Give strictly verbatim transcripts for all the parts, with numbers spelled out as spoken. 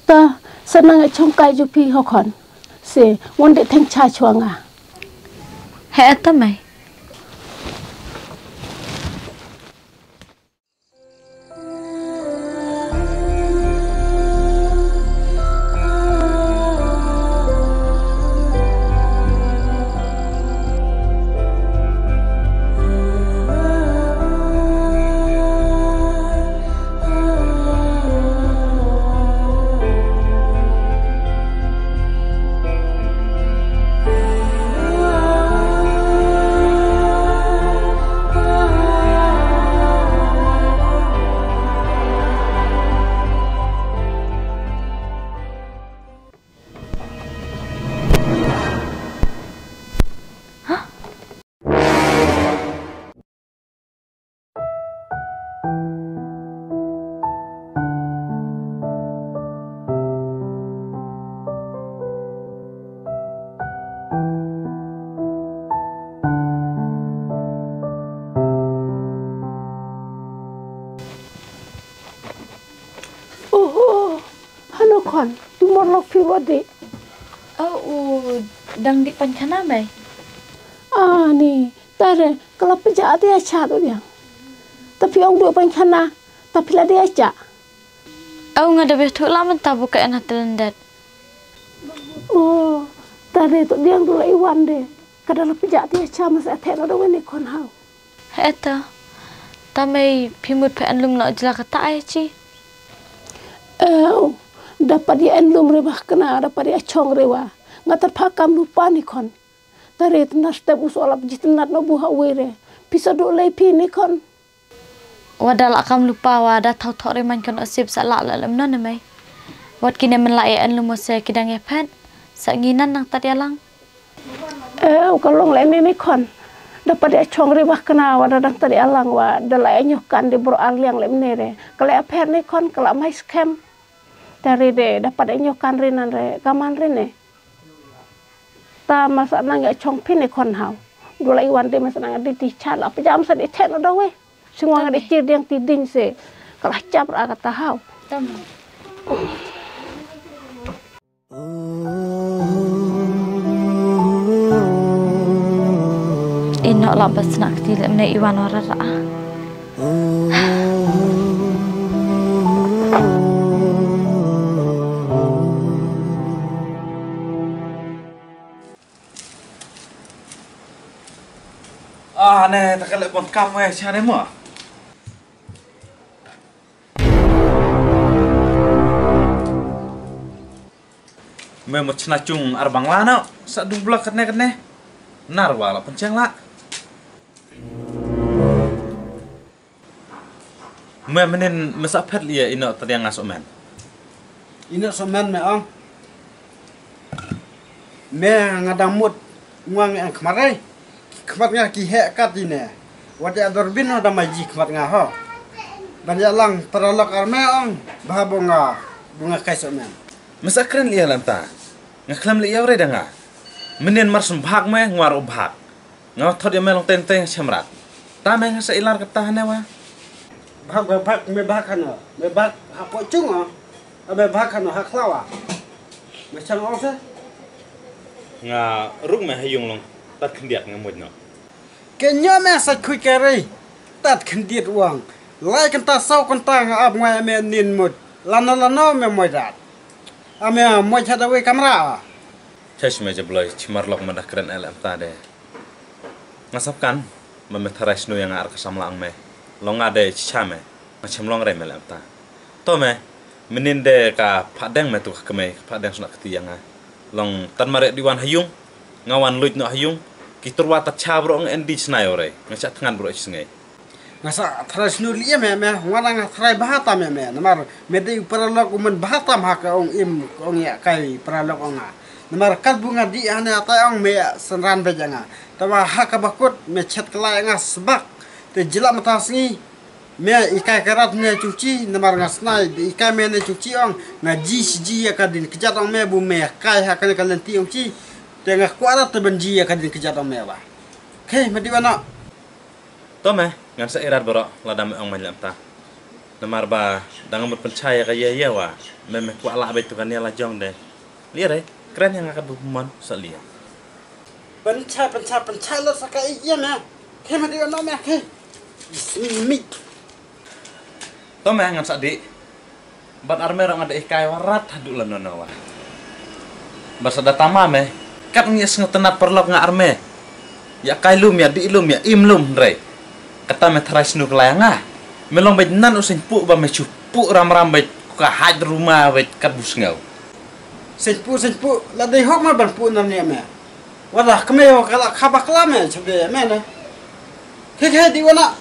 Ta sa nang chong kai ju phi ho khon. Se ngon de theng cha chwa nga. He ta mai. Oho, hano khon, tu mor lok phi wadi. Oh, u dang dih pynkhana mai. Ani, tare, ka la pynjah dih acha tu diang. Ta phi ong duh pynkhana, ta phi la dih acha. Oh, nga da beh thuh la mynta bu ka en ha tlendet. Oh, tare tu diang du la iwan de. Ka da la pynjah dih acha masa athe no da wen i khon hau. He ta. Ta mai phi mut phi en lum la jla kata ai chi. Ew, da pat ïa en lum re ba kena, da pat ïa chong re wa. Nga tat pha kam lupa ni khon. Tare tna step u so lap ji tna no bu ha we re. Phi sa du lei phi ni khon. Wa da la kam lupa wa da thau thok re man khon asip sa la la lem non ne mai. Wat kine men la ïa en lum se ki dang ïa phet. Sa ngi nan nang tat ïa lang. Eh, u ka long leh ne ne khon. Da pat ïa chong re bah kena wa da dang tad ïa lang wa da la ïa nyoh kan de bro ar liang leh ne re. Ka leh pher ne khon ka la mai skhem. Ta re de da pat ïa nyoh kan re nan re ka man re ne. Ta masa nang ïa chong phi ne khon hau. Du la i wan de masa nang di ti cha la pjam sa de chen da we. Singwang de chir diang ti ding se. Ka la chap ra ka ta hau. Tam. Ino la bas nak ti le mne iwan ora ra. Ah, ne, ta ka le bon kam we cha ne mo. Me mo chna chung ar bang la no, sa du blak katne katne. Nar wa la pyncheng la. Me menin me sa phet lia ino tadiang nga so men. Ino so men me ong. Me nga dang mut ngwang ang khmat rai. Khmat nga ki heh kat ine. Wat ïa dor bin no da ma ji khmat nga ho. Ban ïa lang paralok ar me ong. Bah bo nga, bo nga kai so men. Me sa kren lia lanta. Nga khlem lia rai da nga. Menin mar sum bhak me ngwar u bhak. Nga thot ïa me long teng teng shem rat. Ta me nga sa ilar kata hane wa. Bhak, bhak, bhak, me bhak hano. Me bhak ha po chung o. A me bhak hano ha khlawa. Me chang ong se. Nga ruk me ha yung long. Tat khyndiat nga muj no. Ke nyo me sa khui ke rei. Tat khyndiat wang. Lai kynta saw kynta nga ap ngwai me nin mut. Lano lano me moi dat. A me moi cha da wei kamra a. Chesh me jabloi, chimar lok ma da kren el em ta de. Nga sap kan, ma me tharai snu ïa nga ar ka samla ang me. Long nga de chicha me, nga chem long re me lem ta. To me, menin de ka phadeng me tu ka kemei, ka phadeng suna kti ïa nga. Long tan mare di wan ha yung, nga wan luit no ha yung, ki turwa ta cha bro ang en di chnai ore, nga cha thngan bro ich sngai. Nga sa tharai snu li me me, nga dang tharai bha tam me me, namar me dei u paralok u men bha tam ha ka ong im, ka ong ïa kai paralok ong nga. Namar kat bu nga dih hane atai ong me sanran bha ja nga. Tama ha ka bakut me chet kelai nga sebak. Te jila mata sngi me ikai karat ne chuchi namar nga snai de ikai me ne chuchi ong nga ji siji ïa ka din kejat ong me bu me kai ha ka ne ka lenti ong chi. Te nga kwarat te ben ji ïa ka din kejat ong me ba. Khei me di wana. To me ngan sa irat bro lada me ong me lam ta. Namar ba dang mut pynchai ïa ka ïa ïa wa. Me me kwah lah beit tu ka nia la jong de. Lia re, kren ïa nga ka bu mon sa lia. Pynchai, pynchai, pynchai lot sa ka ïa me. Ke me di no me ke. Ismi. To me ngan sa di. Ban arme rong ada ikai warat haduh la nono wa. Ba sa da tama me. Kat ngi sngew tenat parlok nga arme. Ya kai lum, ya di lum, ya im lum, hynrei kata me tharai snu kelai nga. Me long beit nan u seiñ pu ba me chu pu ram ram beit ka haj ruma beit kat bu sngew. Seiñ pu, seiñ pu, la dei hok ma ban pu nam ne me. Wala kme ho kala khaba kala me chabe me na. Ke ke di wana.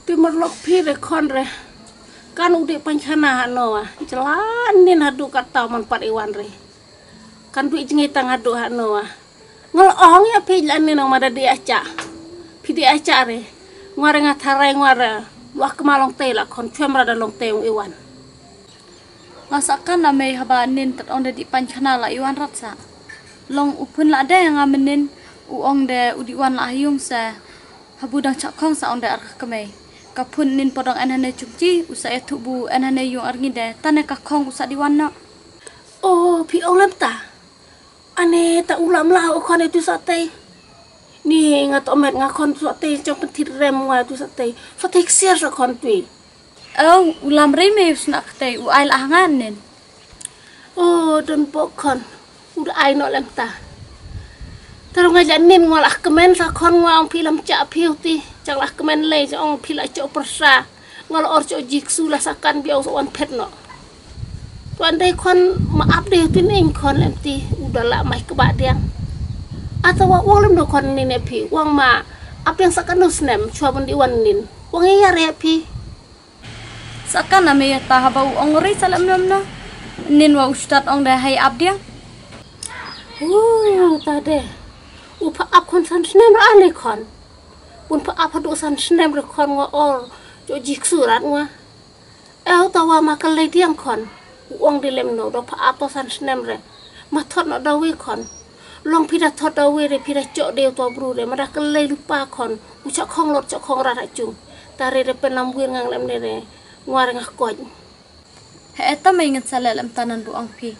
Te marlok phi re khon re. Kan u dei pynkhana hano wa. Jlan nin haduh kat taw man pat i wan re. Kan dui jngi tang haduh hano wa. Ngal ong ïa phi jlan nin ong ma da dei acha. Phi dei acha re. Ngwa re nga tharai ngwa re. Wah kma long tei la khon chwem ra da long tei ong i wan. Nga sa kan na mei haba nin tat ong da dei pynkhana la i wan rat sa. Long u phun la de nga menin u ong de u dei wan la ha yung sa. Habu dang chak khong sa ong de ar ka mei. Ka phun nin podong en hane chukchi u sa ïathuh bu en hane yung ar ngi de. Tane ka khong u sa dei wan no. Oh, phi ong lem ta. Ane ta u lam la u khon e tu sa tei. Ni nga to met nga khon tu sa tei chong pynthit rem nga tu sa tei. Sa tei ksiar sa khon tui. Oh, u lam rei me u sna ktei u ai la ha nga nen. Oh, don bok khon. U da ai no lem ta. Taro nga ja nin nga la kmen sa khon nga ong phi lam cha phi u ti. Chang la kmen lei cha ong phi la cho persa. Nga la or cho jiksu la sa kan biau sa wan phet no. Tuan dei khon ma ap dei tin ing khon lem ti u da la mai kba diang. Ata wa wang lem no khon ni ne phi wang ma ap diang sa kan no snem chua bun di wan nin. Wang ya re phi. Sa kan na me ya ta haba u ong ri sa lem nom no. Nin wa u start ong dei hai ap diang. Uh, ta de. U pha ap khon san snem ra le khon. Bun pha ap hadu san snem re khon nga or. Jo jiksu rat nga. Eu ta wa ma ka lei diang khon. U ong di lem no do pha ap to san snem re. Ma thot no da wi khon. Long phi da thot da wi re phi da chok de to bru re ma da ka lei lupa khon. U chok khong lot chok khong rat ha chung. Ta re re pen lam wir ngang lem ne re. Ngwa re nga koch. He eta mai ngan sa leh lem ta nan bu ong phi.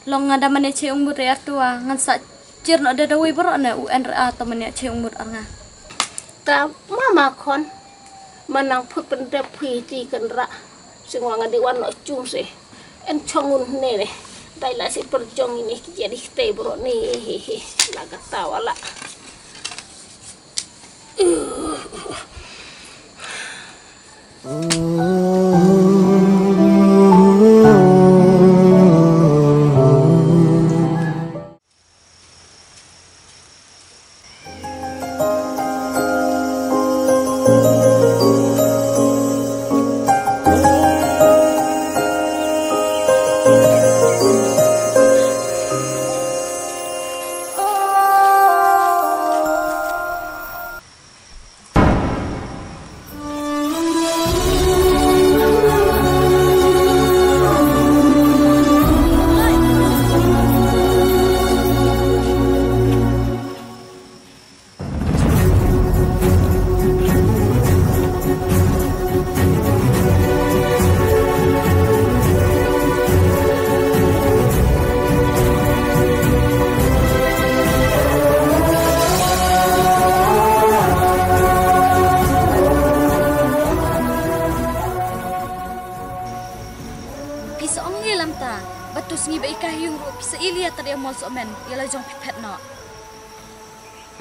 Long nga da mane che ung mut re atua ngan sa chir no de da wi bro ne u en re a ta mane che ung mut ar nga. Ta mama khon. Manang phut pen de phi ti kan ra. Sing wa nga di wan no chung se. En chong un ne ne. Dai la si per jong ini ki jadi kte bro ne he he. La ka ta wala. Pisa ong ye lam ta, ba tu sngi ba i ka hiung ruh pisa ili ya ta dia mol so men, ya la jong pipet no.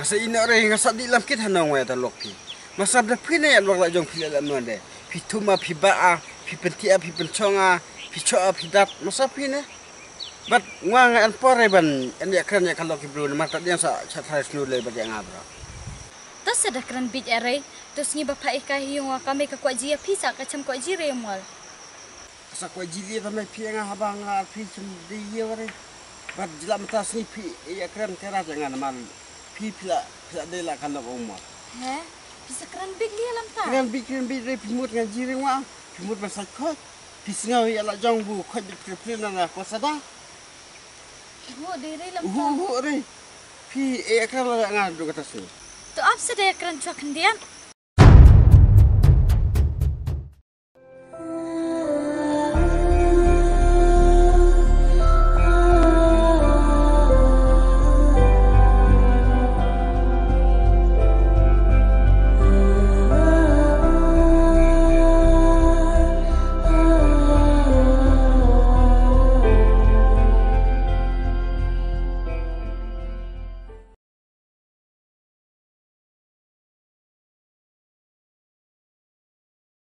Nga sa ino re nga sa di lam kit hano nga ya ta lok phi. Nga sa da phi ne ya lok la jong phi la lam no de. Phi thuma phi ba a. Phi pyntiap, phi pynchong nga, phi choh, phi dat, masa phi ne? Bad nga nga en por re ban en ïakren ïa ka lok ki bru, namar ta diang sa cha trai snu le bad ïa nga bro. To sa da kren bit ïa re, to sngi ba pha ïa ka hi ïa nga ka me ka kwah ji ïa phi sa ka cham kwah ji re mol. Sa kwah ji li ta me phi ïa nga haba nga ar phi chim de ïa re. Bad jila mynta sngi phi ïa kren kera ïa nga namar phi phi la phi la de la ka lok u mol. He? Phi sa kren bit li lam ta? Kren bit, kren bit re phi mut nga ji re nga. Phi mut ban sa khot. Phi sngaw ïa la jong bu khot bit phi phi na na ko sa da. Hu de re lam Hu ta. Hu re. Phi e kren la nga du kata sngi. To ap sa de kren chwa khyndiat.